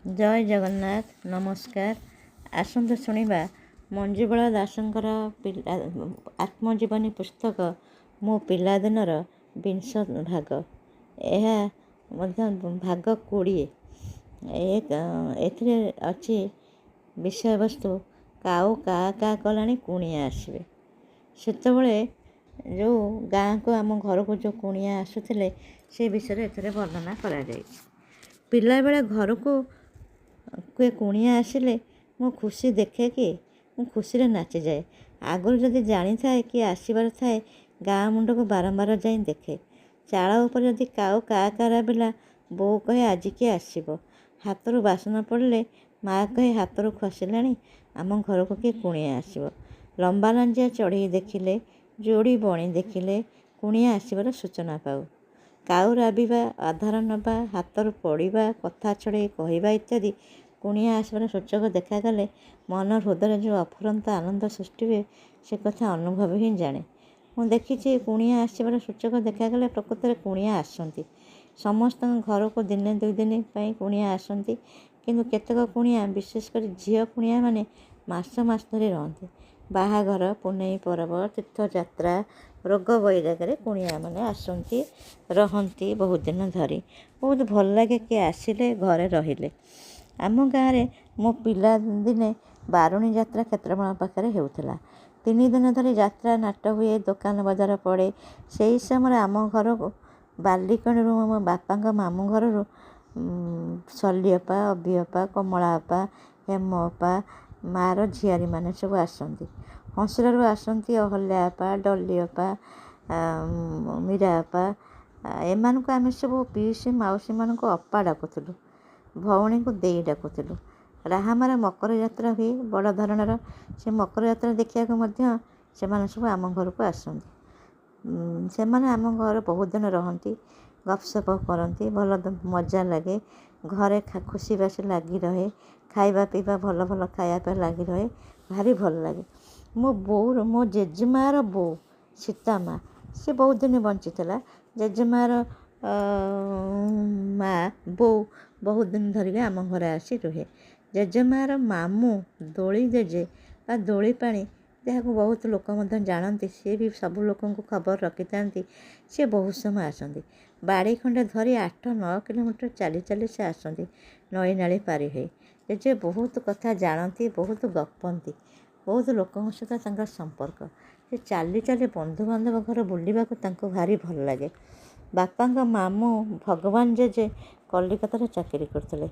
ଜୟ ଜଗନ୍ନାଥ, ନମସ୍କାର। ଆସନ୍ତୁ ଶୁଣିବା ମଞ୍ଜୁବାଳା ଦାସଙ୍କର ଆତ୍ମଜୀବନୀ ପୁସ୍ତକ ମୋ ପିଲାଦିନର ବିଂଶ ଭାଗ। ଏହା ମଧ୍ୟ ଭାଗ 20। ଏଥିରେ ଅଛି ବିଷୟବସ୍ତୁ କାଉ କା କା କଲାଣି କୁଣିଆ ଆସିବେ। ସେତେବେଳେ ଯେଉଁ ଗାଁକୁ ଆମ ଘରକୁ ଯେଉଁ କୁଣିଆ ଆସୁଥିଲେ ସେ ବିଷୟରେ ଏଥିରେ ବର୍ଣ୍ଣନା କରାଯାଇଛି। ପିଲାବେଳେ ଘରକୁ କିଏ କୁଣିଆ ଆସିଲେ ମୁଁ ଖୁସି ଦେଖେ କିଏ, ମୁଁ ଖୁସିରେ ନାଚିଯାଏ। ଆଗରୁ ଯଦି ଜାଣିଥାଏ କିଏ ଆସିବାର ଥାଏ, ଗାଁ ମୁଣ୍ଡକୁ ବାରମ୍ବାର ଯାଇ ଦେଖେ। ଚାଳ ଉପରେ ଯଦି କାଉ କା କା ରାବିଲା, ବୋଉ କହେ ଆଜି କିଏ ଆସିବ। ହାତରୁ ବାସନ ପଡ଼ିଲେ ମା' କହେ ହାତରୁ ଖସିଲାଣି, ଆମ ଘରକୁ କିଏ କୁଣିଆ ଆସିବ। ଲମ୍ବା ଲାଞ୍ଜିଆ ଚଢ଼େଇ ଦେଖିଲେ, ଯୋଡ଼ି ବଣି ଦେଖିଲେ କୁଣିଆ ଆସିବାର ସୂଚନା ପାଉ। କାଉ ରାବିବା, ଆଧାର ନେବା, ହାତରୁ ପଡ଼ିବା, କଥା ଛଡ଼େଇ କହିବା ଇତ୍ୟାଦି କୁଣିଆ ଆସିବାର ସୂଚକ ଦେଖାଗଲେ ମନ ହୃଦୟରେ ଯେଉଁ ଅଫୁରନ୍ତ ଆନନ୍ଦ ସୃଷ୍ଟି ହୁଏ, ସେ କଥା ଅନୁଭବ ହିଁ ଜାଣେ। ମୁଁ ଦେଖିଛି କୁଣିଆ ଆସିବାର ସୂଚକ ଦେଖାଗଲେ ପ୍ରକୃତରେ କୁଣିଆ ଆସନ୍ତି। ସମସ୍ତଙ୍କ ଘରକୁ ଦିନେ ଦୁଇ ଦିନ ପାଇଁ କୁଣିଆ ଆସନ୍ତି, କିନ୍ତୁ କେତେକ କୁଣିଆ, ବିଶେଷ କରି ଝିଅ କୁଣିଆମାନେ ମାସ ମାସ ଧରି ରହନ୍ତି। ବାହାଘର, ପୁନେଇ ପରବ, ତୀର୍ଥଯାତ୍ରା, ରୋଗ ବୈରାଗରେ କୁଣିଆମାନେ ଆସନ୍ତି, ରହନ୍ତି ବହୁତ ଦିନ ଧରି। ବହୁତ ଭଲ ଲାଗେ କିଏ ଆସିଲେ ଘରେ ରହିଲେ। ଆମ ଗାଁରେ ମୋ ପିଲାଦିନେ ବାରୁଣୀ ଯାତ୍ରା କ୍ଷେତ୍ରମାଳ ପାଖରେ ହେଉଥିଲା। 3 ଦିନ ଧରି ଯାତ୍ରା ନାଟ ହୁଏ, ଦୋକାନ ବଜାର ପଡ଼େ। ସେଇ ସମୟରେ ଆମ ଘରକୁ ବାଲିକଣିରୁ, ମୋ ବାପାଙ୍କ ମାମୁଁ ଘରରୁ ସଲି ଅପା, ଅବି ଅପା, କମଳା ଅପା, ହେମ ଅପା, ମାଆର ଝିଆରୀମାନେ ସବୁ ଆସନ୍ତି। ହଂସରାରୁ ଆସନ୍ତି ଅହଲ୍ୟା ଅପା, ଡଲି ଅପା, ମୀରା ଅପା। ଏମାନଙ୍କୁ ଆମେ ସବୁ ପିଉସୀ ମାଉସୀମାନଙ୍କୁ ଅପା ଡାକୁଥିଲୁ, ଭଉଣୀଙ୍କୁ ଦେଇ ଡାକୁଥିଲୁ। ରାହାମାରେ ମକର ଯାତ୍ରା ହୁଏ ବଡ଼ ଧରଣର। ସେ ମକର ଯାତ୍ରା ଦେଖିବାକୁ ମଧ୍ୟ ସେମାନେ ସବୁ ଆମ ଘରକୁ ଆସନ୍ତି। ସେମାନେ ଆମ ଘରେ ବହୁତ ଦିନ ରହନ୍ତି, ଗପସପ କରନ୍ତି, ଭଲ ମଜା ଲାଗେ। ଘରେ ଖୁସିବାସି ଲାଗି ରହେ, ଖାଇବା ପିଇବା ଭଲ ଭଲ ଖାଇବା ପିଇବା ଲାଗି ରହେ, ଭାରି ଭଲ ଲାଗେ। ମୋ ବୋଉର, ମୋ ଜେଜେମାଆର ବୋଉ ସୀତା ମା', ସେ ବହୁତ ଦିନ ବଞ୍ଚିଥିଲା। ଜେଜେମାଆର ମା' ବୋଉ ବହୁତ ଦିନ ଧରିକି ଆମ ଘରେ ଆସି ରୁହେ। ଜେଜେମାଆର ମାମୁଁ ଦୋଳି ଜେଜେ ବା ଦୋଳି ପାଣି, ଯାହାକୁ ବହୁତ ଲୋକ ମଧ୍ୟ ଜାଣନ୍ତି, ସିଏ ବି ସବୁ ଲୋକଙ୍କୁ ଖବର ରଖିଥାନ୍ତି। ସିଏ ବହୁତ ସମୟ ଆସନ୍ତି। ବାଡ଼ି ଖଣ୍ଡେ ଧରି 8-9 କିଲୋମିଟର ଚାଲି ଚାଲି ସେ ଆସନ୍ତି, ନଈ ନାଳି ପାରି ହୋଇ। ଜେଜେ ବହୁତ କଥା ଜାଣନ୍ତି, ବହୁତ ଗପନ୍ତି, ବହୁତ ଲୋକଙ୍କ ସହିତ ତାଙ୍କର ସମ୍ପର୍କ। ସେ ଚାଲି ଚାଲି ବନ୍ଧୁବାନ୍ଧବ ଘର ବୁଲିବାକୁ ତାଙ୍କୁ ଭାରି ଭଲ ଲାଗେ। ବାପାଙ୍କ ମାମୁଁ ଭଗବାନ ଜେଜେ କଲିକତାରେ ଚାକିରି କରୁଥିଲେ।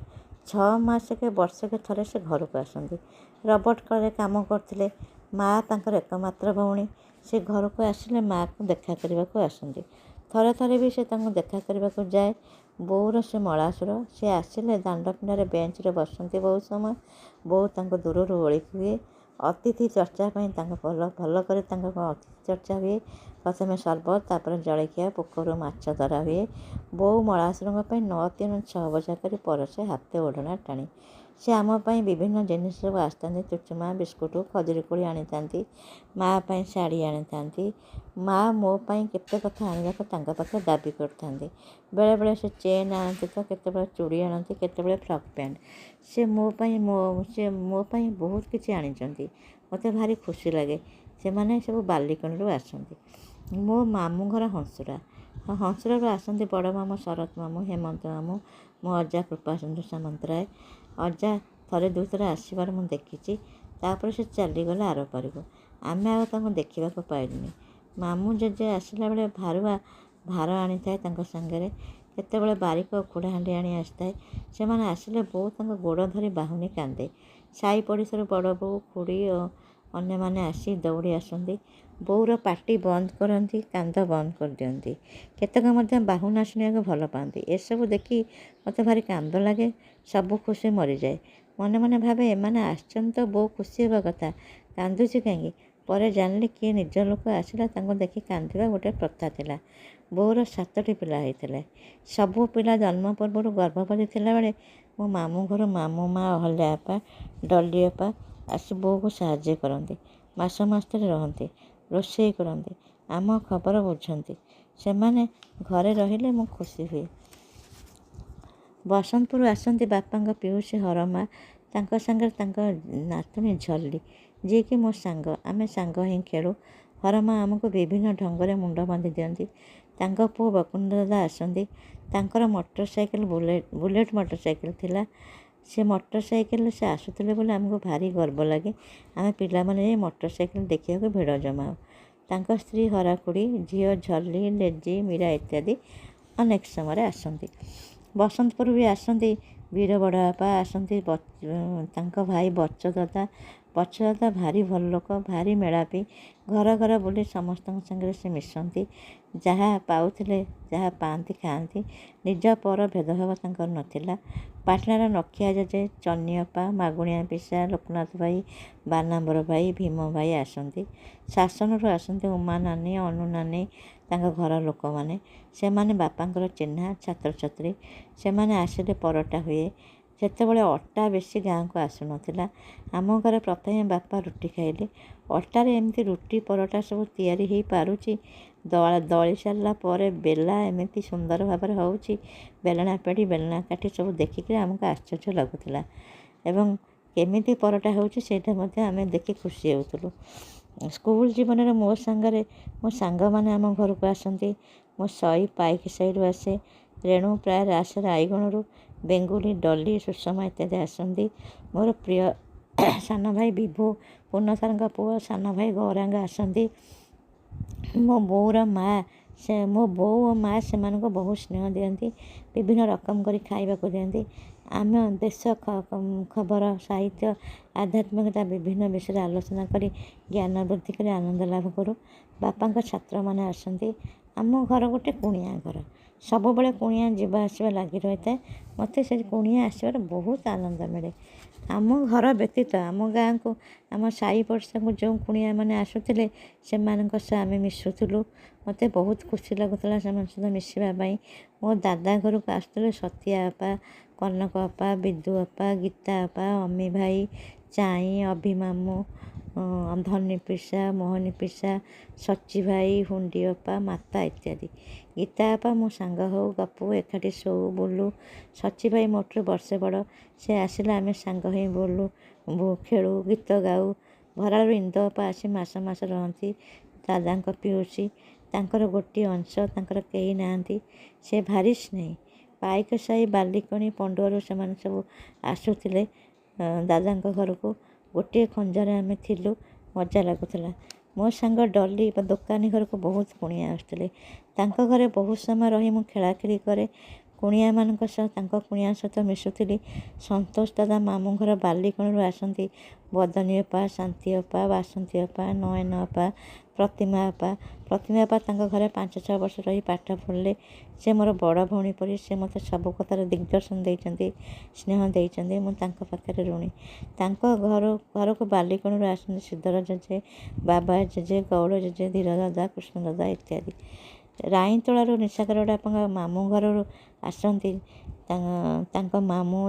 6 ମାସକେ ବର୍ଷକେ ଥରେ ସେ ଘରକୁ ଆସନ୍ତି। ରବର୍ଟ କଳରେ କାମ କରୁଥିଲେ। ମା' ତାଙ୍କର ଏକମାତ୍ର ଭଉଣୀ। ସେ ଘରକୁ ଆସିଲେ ମାଆକୁ ଦେଖା କରିବାକୁ ଆସନ୍ତି। ଥରେ ଥରେ ବି ସେ ତାଙ୍କୁ ଦେଖା କରିବାକୁ ଯାଏ। ବୋଉର ସେ ମଳାଶୁର। ସେ ଆସିଲେ ଦାଣ୍ଡ ପିଣ୍ଡାରେ ବେଞ୍ଚରେ ବସନ୍ତି ବହୁତ ସମୟ। ବୋଉ ତାଙ୍କୁ ଦୂରରୁ ଓଳିକି ହୁଏ। ଅତିଥି ଚର୍ଚ୍ଚା ପାଇଁ ତାଙ୍କ ଭଲ ଭଲ କରି ତାଙ୍କ ଅତିଥି ଚର୍ଚ୍ଚା ହୁଏ। ପ୍ରଥମେ ସରବତ, ତାପରେ ଜଳଖିଆ, ପୋଖରୀରୁ ମାଛ ଧରା ହୁଏ। ବୋଉ ମଳାଶୁରଙ୍କ ପାଇଁ 9 3 6 ବଜା କରି ପରସେ ହାତେ ଓଢ଼ଣା ଟାଣି। ସେ ଆମ ପାଇଁ ବିଭିନ୍ନ ଜିନିଷ ସବୁ ଆସିଥାନ୍ତି। ଚୁଚୁମା, ବିସ୍କୁଟ, ଖଜୁରୀ କୋଳି ଆଣିଥାନ୍ତି। ମା' ପାଇଁ ଶାଢ଼ୀ ଆଣିଥାନ୍ତି। ମା' ମୋ ପାଇଁ କେତେ କଥା ଆଣିବାକୁ ତାଙ୍କ ପାଖରେ ଦାବି କରିଥାନ୍ତି। ବେଳେବେଳେ ସେ ଚେନ୍ ଆଣନ୍ତି ତ କେତେବେଳେ ଚୁଡ଼ି ଆଣନ୍ତି, କେତେବେଳେ ଫ୍ରକ୍ ପ୍ୟାଣ୍ଟ। ସେ ମୋ ପାଇଁ ସେ ମୋ ପାଇଁ ବହୁତ କିଛି ଆଣିଛନ୍ତି। ମୋତେ ଭାରି ଖୁସି ଲାଗେ। ସେମାନେ ସବୁ ବାଲିକଣିରୁ ଆସନ୍ତି। ମୋ ମାମୁଁ ଘର ହଂସୁରା। ହଂସୁରାରୁ ଆସନ୍ତି ବଡ଼ ମାମୁଁ ଶରତ ମାମୁଁ, ହେମନ୍ତ ମାମୁଁ, ମୋ ଅଜା କୃପାସିନ୍ଧୁ ସାମନ୍ତରାୟ। ଅଜା ଥରେ ଦୁଇଥର ଆସିବାର ମୁଁ ଦେଖିଛି। ତାପରେ ସେ ଚାଲିଗଲେ ଆରପାରିକୁ, ଆମେ ଆଉ ତାଙ୍କୁ ଦେଖିବାକୁ ପାଇଲୁନି। ମାମୁଁ ଜେଜେ ଆସିଲା ବେଳେ ଭାରୁଆ ଭାର ଆଣିଥାଏ ତାଙ୍କ ସାଙ୍ଗରେ, କେତେବେଳେ ବାରିକ ଉଖୁଡ଼ା ହାଣ୍ଡି ଆଣି ଆସିଥାଏ। ସେମାନେ ଆସିଲେ ବୋଉ ତାଙ୍କ ଗୋଡ଼ ଧରି ବାହୁନି କାନ୍ଦେ। ସାହି ପଡ଼ିଶାରୁ ବଡ଼ ବୋଉ, ଖୁଡ଼ି ଓ ଅନ୍ୟମାନେ ଆସି ଦୌଡ଼ି ଆସନ୍ତି। ବୋଉର ପାଟି ବନ୍ଦ କରନ୍ତି, କାନ୍ଦ ବନ୍ଦ କରିଦିଅନ୍ତି। କେତେକ ମଧ୍ୟ ବାହୁନା ଶୁଣିବାକୁ ଭଲ ପାଆନ୍ତି। ଏସବୁ ଦେଖି ମୋତେ ଭାରି କାନ୍ଦ ଲାଗେ, ସବୁ ଖୁସି ମରିଯାଏ। ମନେ ମନେ ଭାବେ ଏମାନେ ଆସିଛନ୍ତି ତ ବୋଉ ଖୁସି ହେବା କଥା, କାନ୍ଦୁଛି କାହିଁକି? ପରେ ଜାଣିଲି କିଏ ନିଜ ଲୋକ ଆସିଲା ତାଙ୍କୁ ଦେଖି କାନ୍ଦିବା ଗୋଟେ ପ୍ରଥା ଥିଲା। ବୋଉର 7ଟି ପିଲା ହେଇଥିଲେ। ସବୁ ପିଲା ଜନ୍ମ ପୂର୍ବରୁ ଗର୍ଭବତୀ ଥିଲାବେଳେ ମୋ ମାମୁଁ ଘରୁ ମାମୁଁ ମା ଅହଲ୍ୟା ଅପା, ଡଲି ଅପା ଆସି ବୋଉକୁ ସାହାଯ୍ୟ କରନ୍ତି। ମାସ ମାସ ଧରି ରହନ୍ତି, ରୋଷେଇ କରନ୍ତି, ଆମ ଖବର ବୁଝନ୍ତି। ସେମାନେ ଘରେ ରହିଲେ ମୁଁ ଖୁସି ହୁଏ। ବସନ୍ତପୁର ଆସନ୍ତି ବାପାଙ୍କ ପିଉସୀ ହରମା, ତାଙ୍କ ସାଙ୍ଗରେ ତାଙ୍କ ନାତୁଣୀ ଝଲି, ଯିଏକି ମୋ ସାଙ୍ଗ। ଆମେ ସାଙ୍ଗ ହିଁ ଖେଳୁ। ହରମା ଆମକୁ ବିଭିନ୍ନ ଢଙ୍ଗରେ ମୁଣ୍ଡ ବାନ୍ଧି ଦିଅନ୍ତି। ତାଙ୍କ ପୁଅ ବକୁଣ୍ଠ ଦାଦା ଆସନ୍ତି। ତାଙ୍କର motor cycle bullet motor cycle ଥିଲା। ସେ ମଟର ସାଇକେଲରେ ସେ ଆସୁଥିଲେ ବୋଲି ଆମକୁ ଭାରି ଗର୍ବ ଲାଗେ। ଆମେ ପିଲାମାନେ ଯାଇ ମଟର ସାଇକେଲ ଦେଖିବାକୁ ଭିଡ଼ ଜମାଉ। ତାଙ୍କ ସ୍ତ୍ରୀ ହରାଖୁଡ଼ି, ଝିଅ ଝଲି, ଲେଜି, ମୀରା ଇତ୍ୟାଦି ଅନେକ ସମୟରେ ଆସନ୍ତି। ବସନ୍ତପୁର ବି ଆସନ୍ତି ବୀର ବଡ଼ବାପା ଆସନ୍ତି, ତାଙ୍କ ଭାଇ ବଚ ଦାଦା। ବଚ ଦାଦା ଭାରି ଭଲ ଲୋକ, ଭାରି ମେଳାପି। ଘର ଘର ବୁଲି ସମସ୍ତଙ୍କ ସାଙ୍ଗରେ ସେ ମିଶନ୍ତି। ଯାହା ପାଉଥିଲେ, ଯାହା ପାଆନ୍ତି ଖାଆନ୍ତି। ନିଜ ପର ଭେଦଭାବ ତାଙ୍କର ନଥିଲା। ପାଟଣାର ନଖିଆ ଜେଜେ, ଚନି ଅପା, ମାଗୁଣିଆ ପିସା, ଲୋକନାଥ ଭାଇ, ବାନାମ୍ବର ଭାଇ, ଭୀମ ଭାଇ ଆସନ୍ତି। ଶାସନରୁ ଆସନ୍ତି ଉମା ନାନୀ, ଅନୁ ନାନୀ, ତାଙ୍କ ଘର ଲୋକମାନେ। ସେମାନେ ବାପାଙ୍କର ଚିହ୍ନା ଛାତ୍ରଛାତ୍ରୀ। ସେମାନେ ଆସିଲେ ପରଟା ହୁଏ। ସେତେବେଳେ ଅଟା ବେଶୀ ଗାଁକୁ ଆସୁନଥିଲା। ଆମ ଘରେ ପ୍ରଥମେ ବାପା ରୁଟି ଖାଇଲେ। ଅଟାରେ ଏମିତି ରୁଟି ପରଟା ସବୁ ତିଆରି ହେଇପାରୁଛି, ଦଳି ସାରିଲା ପରେ ବେଲା ଏମିତି ସୁନ୍ଦର ଭାବରେ ହେଉଛି, ବେଲଣା ପେଡ଼ି, ବେଲଣା କାଠି ସବୁ ଦେଖିକି ଆମକୁ ଆଶ୍ଚର୍ଯ୍ୟ ଲାଗୁଥିଲା। ଏବଂ କେମିତି ପରଟା ହେଉଛି ସେଇଟା ମଧ୍ୟ ଆମେ ଦେଖି ଖୁସି ହେଉଥିଲୁ। ସ୍କୁଲ ଜୀବନରେ ମୋ ସାଙ୍ଗରେ ମୋ ସାଙ୍ଗମାନେ ଆମ ଘରକୁ ଆସନ୍ତି। ମୋ ସଇ ପାଇକ ସାହିରୁ ଆସେ, ରେଣୁ ପ୍ରାୟ ଆସେ ରାଇଗଣରୁ, ବେଙ୍ଗୁଲି, ଡଲି, ସୁଷମା ଇତ୍ୟାଦି ଆସନ୍ତି। ମୋର ପ୍ରିୟ ସାନ ଭାଇ ବିଭୁ, ପୂର୍ଣ୍ଣ ସାରଙ୍କ ପୁଅ ସାନ ଭାଇ ଗୌରାଙ୍ଗ ଆସନ୍ତି। ମୋ ବୋଉର ମା' ସେ, ମୋ ବୋଉ ଓ ମା' ସେମାନଙ୍କୁ ବହୁତ ସ୍ନେହ ଦିଅନ୍ତି, ବିଭିନ୍ନ ରକମ କରି ଖାଇବାକୁ ଦିଅନ୍ତି। ଆମ ଦେଶ ଖବର, ସାହିତ୍ୟ, ଆଧ୍ୟାତ୍ମିକତା ବିଭିନ୍ନ ବିଷୟରେ ଆଲୋଚନା କରି ଜ୍ଞାନ ବୃଦ୍ଧି କରି ଆନନ୍ଦ ଲାଭ କରୁ। ବାପାଙ୍କ ଛାତ୍ରମାନେ ଆସନ୍ତି। ଆମ ଘର ଗୋଟେ କୁଣିଆ ଘର, ସବୁବେଳେ କୁଣିଆ ଯିବା ଆସିବା ଲାଗି ରହିଥାଏ। ମୋତେ ସେ କୁଣିଆ ଆସିବାରେ ବହୁତ ଆନନ୍ଦ ମିଳେ। ଆମ ଘର ବ୍ୟତୀତ ଆମ ଗାଁକୁ, ଆମ ସାହି ପଡ଼ିଶାଙ୍କୁ ଯେଉଁ କୁଣିଆମାନେ ଆସୁଥିଲେ, ସେମାନଙ୍କ ସହ ଆମେ ମିଶୁଥିଲୁ। ମୋତେ ବହୁତ ଖୁସି ଲାଗୁଥିଲା ସେମାନଙ୍କ ସହିତ ମିଶିବା ପାଇଁ। ମୋ ଦାଦା ଘରକୁ ଆସୁଥିଲେ ସତିଆ ଅପା, କନକ ଅପା, ବିଦୁ ଅପା, ଗୀତା ଅପା, ଅମି ଭାଇ, ଚାଇଁ, ଅଭି ମାମୁଁ, ଧନୀ ପିସା, ମୋହନୀ ପିସା, ସଚି ଭାଇ, ହୁଣ୍ଡି ଅପା, ମାତା ଇତ୍ୟାଦି। ଗୀତା ଅପା ମୋ ସାଙ୍ଗ ହଉ, ଗପୁ, ଏକାଠି ଶୋଉ, ବୁଲୁ। ସଚି ଭାଇ ମୋଠୁ ବର୍ଷେ ବଡ଼। ସେ ଆସିଲେ ଆମେ ସାଙ୍ଗ ହେଇ ବୁଲୁ, ଖେଳୁ, ଗୀତ ଗାଉ। ଭରାଳରୁ ଇନ୍ଦ ଅପା ଆସି ମାସ ମାସ ରହନ୍ତି। ଦାଦାଙ୍କ ପିଉସୀ, ତାଙ୍କର ଗୋଟିଏ ଅଂଶ, ତାଙ୍କର କେହି ନାହାନ୍ତି। ସେ ଭାରି ସ୍ନେହୀ। ପାଇକ ସାହି, ବାଲିକଣି, ପଣ୍ଡୁଆରୁ ସେମାନେ ସବୁ ଆସୁଥିଲେ ଦାଦାଙ୍କ ଘରକୁ। ଗୋଟିଏ ଖଞ୍ଜାରେ ଆମେ ଥିଲୁ, ମଜା ଲାଗୁଥିଲା। ମୋ ସାଙ୍ଗ ଡଲି ବା ଦୋକାନୀ ଘରକୁ ବହୁତ କୁଣିଆ ଆସୁଥିଲେ। ତାଙ୍କ ଘରେ ବହୁତ ସମୟ ରହି ମୁଁ ଖେଳାଖେଳି କରେ। କୁଣିଆମାନଙ୍କ ସହ, ତାଙ୍କ କୁଣିଆ ସହିତ ମିଶୁଥିଲି। ସନ୍ତୋଷ ଦାଦା ମାମୁଁ ଘର ବାଲିକଣିରୁ ଆସନ୍ତି ବଦନୀ ଅପା, ଶାନ୍ତି ଅପା, ବାସନ୍ତୀ ଅପା, ନୟନ ଅପା, ପ୍ରତିମା ଅପା। ପ୍ରତିମା ଅପା ତାଙ୍କ ଘରେ 5-6 ବର୍ଷ ରହି ପାଠ ପଢ଼ିଲେ। ସେ ମୋର ବଡ଼ ଭଉଣୀ ପରି। ସେ ମୋତେ ସବୁ କଥାରେ ଦିଗ୍ଦର୍ଶନ ଦେଇଛନ୍ତି, ସ୍ନେହ ଦେଇଛନ୍ତି। ମୁଁ ତାଙ୍କ ପାଖରେ ଋଣୀ। ତାଙ୍କ ଘରକୁ ବାଲିକଣିରୁ ଆସନ୍ତି ଶ୍ରୀଧର ଜେଜେ, ବାବା ଜେଜେ, ଗୌଡ଼ ଜେଜେ, ଧୀର ଦାଦା, କୃଷ୍ଣ ଦାଦା ଇତ୍ୟାଦି। ରାଇନ୍ତଳାରୁ ନିଶାକର ବଡ଼ବାପାଙ୍କ ମାମୁଁ ଘରରୁ ଆସନ୍ତି ତାଙ୍କ ମାମୁଁ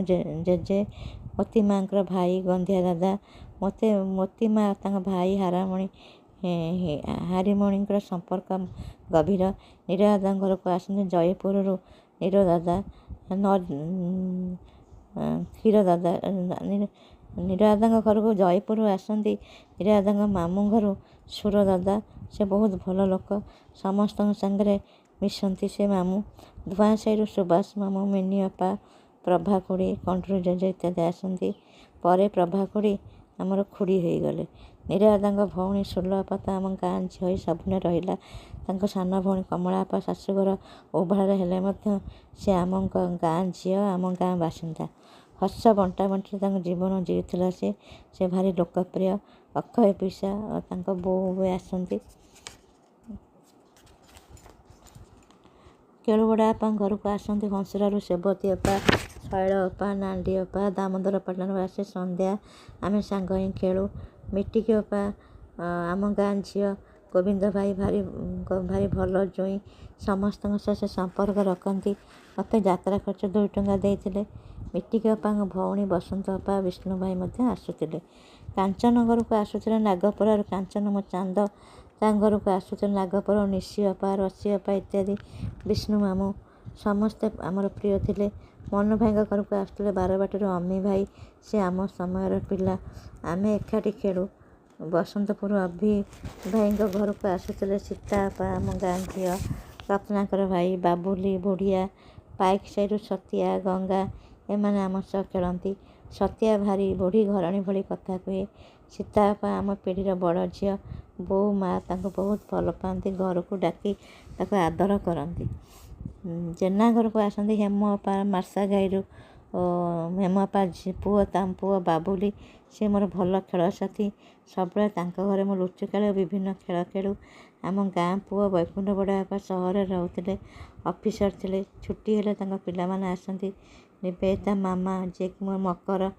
ଜେଜେ, ମୋତି ମାଆଙ୍କର ଭାଇ ଗନ୍ଧିଆ ଦାଦା। ମୋତେ ମୋତି ମା' ତାଙ୍କ ଭାଇ ହାରାମଣି ହାରିମଣିଙ୍କର ସମ୍ପର୍କ ଗଭୀର। ନୀର ଦାଦାଙ୍କ ଘରକୁ ଆସନ୍ତି ଜୟପୁରରୁ ନୀର ଦାଦା, କ୍ଷୀର ଦାଦା। ନୀର ଦାଦାଙ୍କ ଘରକୁ ଜୟପୁରରୁ ଆସନ୍ତି ନୀର ଦାଦାଙ୍କ ମାମୁଁ ଘରୁ ସୁର ଦାଦା। ସେ ବହୁତ ଭଲ ଲୋକ, ସମସ୍ତଙ୍କ ସାଙ୍ଗରେ ମିଶନ୍ତି ସେ ମାମୁଁ। ଧୂଆଁ ସାହିରୁ ସୁବାସ ମାମୁଁ, ମିନି ଅପା, ପ୍ରଭା ଖୁଡ଼ି, କଣ୍ଠରୁ ଜେଜେ ଇତ୍ୟାଦି ଆସନ୍ତି। ପରେ ପ୍ରଭା ଖୁଡ଼ି ଆମର ଖୁଡ଼ି ହେଇଗଲେ। ନୀର ଦାଦାଙ୍କ ଭଉଣୀ ସୁଲ ଅପା ତ ଆମ ଗାଁ ଝିଅ ହେଇ ସବୁଦିନ ରହିଲା। ତାଙ୍କ ସାନ ଭଉଣୀ କମଳା ଅପା ଶାଶୁଘର ଉଭାଳରେ ହେଲେ ମଧ୍ୟ ସେ ଆମ ଗାଁ ଝିଅ, ଆମ ଗାଁ ବାସିନ୍ଦା। ହସ ବଣ୍ଟା ବଣ୍ଟିରେ ତାଙ୍କ ଜୀବନ ଜିଉଥିଲା ସେ। ସେ ଭାରି ଲୋକପ୍ରିୟ। ଅକ୍ଷୟ ପିସା, ତାଙ୍କ ବୋଉ ବି ଆସନ୍ତି। କେଳୁ ବଡ଼ବାପାଙ୍କ ଘରକୁ ଆସନ୍ତି ହଂସରାରୁ ସେବତୀ ଅପା, ଶୈଳ ଅପା, ନାଣ୍ଡି ଅପା। ଦାମୋଦର ପାଟଣାରୁ ଆସେ ସନ୍ଧ୍ୟା, ଆମେ ସାଙ୍ଗ ହେଇ ଖେଳୁ। ମିଟିକି ଅପା ଆମ ଗାଁ ଝିଅ। ଗୋବିନ୍ଦ ଭାଇ ଭାରି ଭାରି ଭଲ ଜୋଇଁ, ସମସ୍ତଙ୍କ ସହ ସେ ସମ୍ପର୍କ ରଖନ୍ତି। ମୋତେ ଯାତ୍ରା ଖର୍ଚ୍ଚ 2 ଟଙ୍କା ଦେଇଥିଲେ। ମିଟିକି ଅପାଙ୍କ ଭଉଣୀ ବସନ୍ତ ଅପା, ବିଷ୍ଣୁ ଭାଇ ମଧ୍ୟ ଆସୁଥିଲେ। କାଞ୍ଚନ ଘରକୁ ଆସୁଥିଲେ ନାଗପୁରରୁ କାଞ୍ଚନ ମୋ ଚାନ୍ଦ, ତାଙ୍କ ଘରକୁ ଆସୁଥିଲେ ନାଗପୁର ନିଶି ଅପା, ରସି ଅପା ଇତ୍ୟାଦି। ବିଷ୍ଣୁ ମାମୁଁ ସମସ୍ତେ ଆମର ପ୍ରିୟ ଥିଲେ। ମନୁ ଭାଇଙ୍କ ଘରକୁ ଆସୁଥିଲେ ବାରବାଟୀରୁ ଅମି ଭାଇ, ସେ ଆମ ସମୟର ପିଲା, ଆମେ ଏକାଠି ଖେଳୁ। ବସନ୍ତପୁର ଅଭି ଭାଇଙ୍କ ଘରକୁ ଆସୁଥିଲେ ସୀତା ଅପା, ଆମ ଗାଁ ଝିଅ, ରତ୍ନାକର ଭାଇ, ବାବୁଲି, ବୁଢ଼ିଆ, ପାଇକ ସାହିରୁ ସତିଆ, ଗଙ୍ଗା, ଏମାନେ ଆମ ସହ ଖେଳନ୍ତି। ସତିଆ ଭାରି ବୁଢ଼ୀ ଘରଣୀ ଭଳି କଥା କୁହେ। ସୀତା ଅପା ଆମ ପିଢ଼ିର ବଡ଼ ଝିଅ। ବୋଉ ମା ତାଙ୍କୁ ବହୁତ ଭଲ ପାଆନ୍ତି, ଘରକୁ ଡାକି ତାକୁ ଆଦର କରନ୍ତି। ଜେନା ଘରକୁ ଆସନ୍ତି ହେମ ଅପା ମାର୍ଶାଘାଇରୁ। ହେମ ଅପା ପୁଅ, ତାଙ୍କ ପୁଅ ବାବୁଲି, ସେ ମୋର ଭଲ ଖେଳ ସାଥୀ। ସବୁବେଳେ ତାଙ୍କ ଘରେ ମୁଁ ଲୁଚକାଳି ଓ ବିଭିନ୍ନ ଖେଳ ଖେଳୁ। ଆମ ଗାଁ ପୁଅ ବୈକୁଣ୍ଠ ବଡ଼ବାପା ସହରରେ ରହୁଥିଲେ, ଅଫିସର ଥିଲେ। ଛୁଟି ହେଲେ ତାଙ୍କ ପିଲାମାନେ ଆସନ୍ତି। ନିବେଦିତା ମାମା, ଯିଏକି ମୋ ମକର,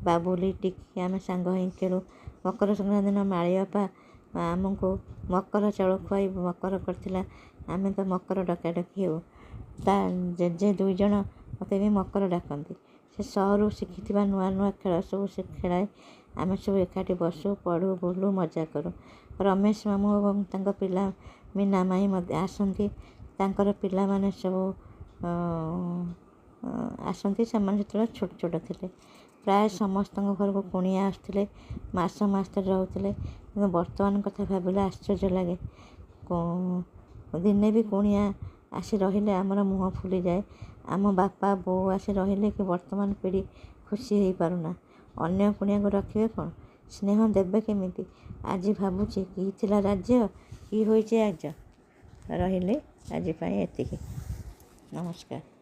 ବାବୁଲି, ଟିକି, ଆମେ ସାଙ୍ଗ ହେଇ ଖେଳୁ। ମକର ସଂକ୍ରାନ୍ତି ଦିନ ମାଳି ଅପା ଆମକୁ ମକର ଚାଉଳ ଖୁଆଇ ମକର କରିଥିଲା। ଆମେ ତ ମକର ଡକାଡକି ହେଉ। ତା ଜେଜେ ଦୁଇ ଜଣ ମୋତେ ବି ମକର ଡାକନ୍ତି। ସେ ସହରରୁ ଶିଖିଥିବା ନୂଆ ନୂଆ ଖେଳ ସବୁ ସେ ଖେଳାଏ। ଆମେ ସବୁ ଏକାଠି ବସୁ, ପଢ଼ୁ, ବୁଲୁ, ମଜା କରୁ। ରମେଶ ମାମୁଁ ଏବଂ ତାଙ୍କ ପିଲା ମୀନା ମାଇଁ ମଧ୍ୟ ଆସନ୍ତି। ତାଙ୍କର ପିଲାମାନେ ସବୁ ଆସନ୍ତି। ସେମାନେ ସେତେବେଳେ ଛୋଟ ଛୋଟ ଥିଲେ। ପ୍ରାୟ ସମସ୍ତଙ୍କ ଘରକୁ କୁଣିଆ ଆସୁଥିଲେ, ମାସ ମାସ ଧରି ରହୁଥିଲେ। କିନ୍ତୁ ବର୍ତ୍ତମାନ କଥା ଭାବିଲେ ଆଶ୍ଚର୍ଯ୍ୟ ଲାଗେ। ଦିନେ ବି କୁଣିଆ ଆସି ରହିଲେ ଆମର ମୁହଁ ଫୁଲିଯାଏ। ଆମ ବାପା ବୋଉ ଆସି ରହିଲେ କି ବର୍ତ୍ତମାନ ପିଢ଼ି ଖୁସି ହେଇପାରୁନା। ଅନ୍ୟ କୁଣିଆକୁ ରଖିବେ କ'ଣ, ସ୍ନେହ ଦେବେ କେମିତି? ଆଜି ଭାବୁଛି କି ଥିଲା ରାଜ୍ୟ, କି ହୋଇଛି ଆଜ। ରହିଲି, ଆଜି ପାଇଁ ଏତିକି, ନମସ୍କାର।